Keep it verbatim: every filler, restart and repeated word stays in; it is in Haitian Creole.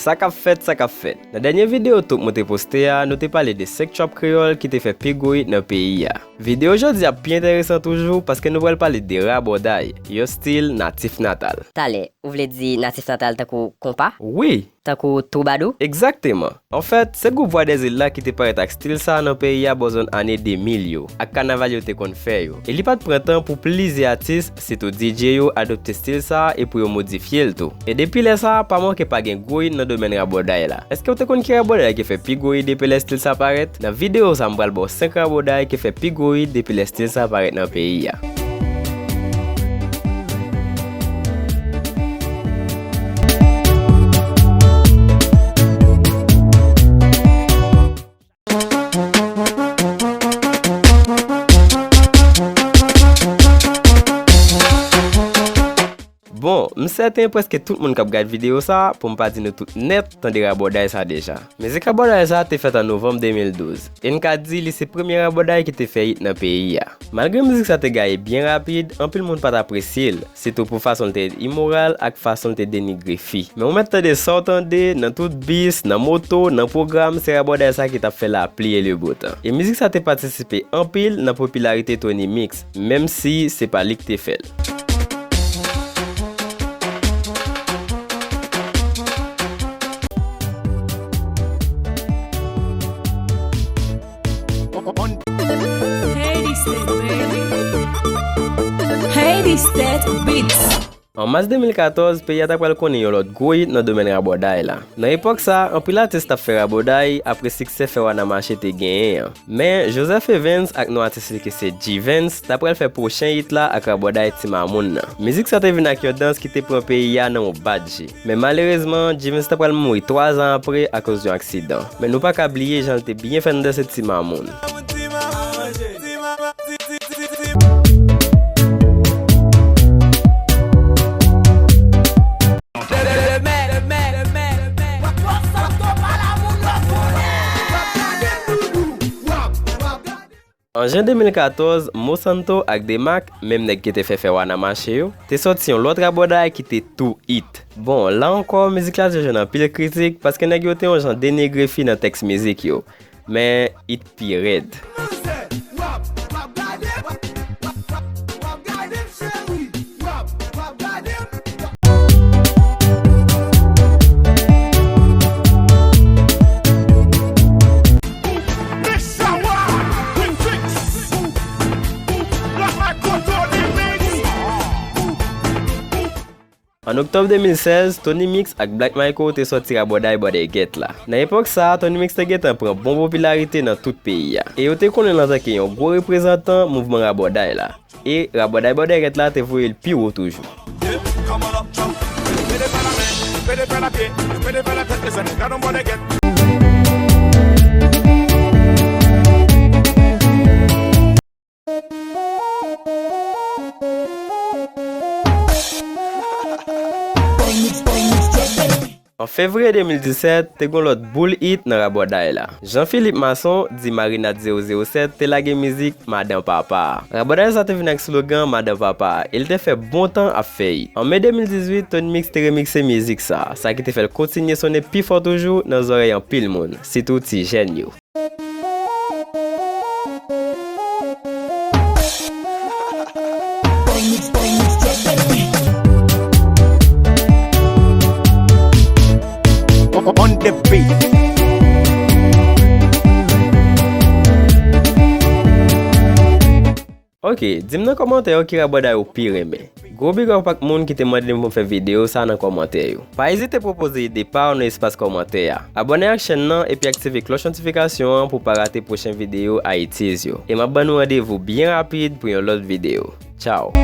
Sa k ap fèt, sa k ap fèt. Nan dènye videyo Top mwen te poste a, nou te pale de senk trap kreyòl ki te fè pi gwo hit nan peyi a. Videyo jodi a pi enteresan toujou paske nou pral pale de rabòday, yon stil natif natal. Talè, ou vle di natif natal tankou konpa? Wi! Tankou twoubadou? Egzakteman. Anfèt, se gwoup Vwa dèzil la ki te parèt ak stil sa a nan peyi a bò zòn ane de mil yo, ak kanaval yo te konn fè yo. E li pa t pran tan pou plizyè atis, sitou D J yo, adopte stil sa a e pou yo modifye l tou. E depi lè sa a, pa manke pa gen gwo hit nan domèn rabòday la. Èske w te konn ki rabòday ki fè pi gwo hit depi lè stil sa a parèt? Nan videyo sa a, m pral ba w senk rabòday ki fè pi gwo hit depi lè stil sa a parèt nan peyi a. Bon, m sèten prèske tout moun k ap gad videyo sa a, pou m pa di nou tout nèt, tande rabòday sa a deja. Mizik rabòday sa a te fèt an novanm de mil douz, e n ka di li se premye rabòday ki te fè hit nan peyi a. Malgre mizik sa te gaye byen rapid, anpil moun pa t apresye l, sitou pou fason l te imoral ak fason l te denigre fi. Men ou mèt tande sa w tande, nan tout bis, nan moto, nan pwogram, se rabòday sa ki t ap fè lapli e le bo tan. E mizik sa te patisipe anpil nan popilarite Tony Mix, menm si se pa li k te fè l. Haiti State, baby. Haiti State Beats. An mas de mil katòz, peyi a ta pral konnen yon lòt gwo hit nan domèn rabòday la. Nan epòk sa a, anpil atis t ap fè rabòday apre siksè Fè Wana Mache te genyen an. Men, Joseph Evens ak non atis li ki se G-Vens ta pral fè pwochen hit la ak rabòday Ti Mamoun nan. Mizik sa te vin ak yon dans ki te pran peyi a nan yon badji. Men malerezman, G-Vens ta pral mouri twa zan apre akoz yon aksidan. Men nou pa ka bliye jan l te byen fè n danse Ti Mamoun. An jen de mil katòz, Mosanto ak Demak, menm nèg ki te fè Fè Wana Mache yo, te sòti yon lòt rabòday ki te tou hit. Bon, la ankò, mizik la te jwenn anpil kritik paske nèg yo te yon jan denigre fi nan tèks mizik yo. Men, hit pi rèd. An oktòb de mil sèz, Tony Mix ak Black Michael te sòti rabòday Bòdègèt la. Nan epòk sa a, Tony Mix te gentan pran bon popilarite nan tout peyi a, e yo te konnen l antanke yon gwo reprezantan mouvman rabòday la. E rabòday Bòdègèt la te voye l pi wo toujou. An fevriye de mil disèt, te gon lòt boul hit nan rabòday la. Jean Philippe Masson, di Marinad zewo zewo sèt, te lage mizik Madan Papa a. Rabòday sa te vin ak slogan Madan Papa a, e l te fè bon tan ap fè hit. An me de mil dizuit, Tony Mix te remikse mizik sa, sa ki te fè l kontinye sonnen pi fò toujou nan zòrèy anpil moun, sitou ti jèn yo. On the beat. Ok, di m nan kòmantè yo ki rabòday ou pi renmen. Gwo big up ak moun ki te mande m pou m fè videyo sa nan kòmantè yo. Pa ezite pwopoze ide pa w nan espas kòmantè a. Abòne ak chèn nan epi aktive klòch notifikasyon an pou w pa rate pwochen videyo Haiti's yo. E m ap ban nou randevou byen rapid pou yon lòt videyo. Tchao!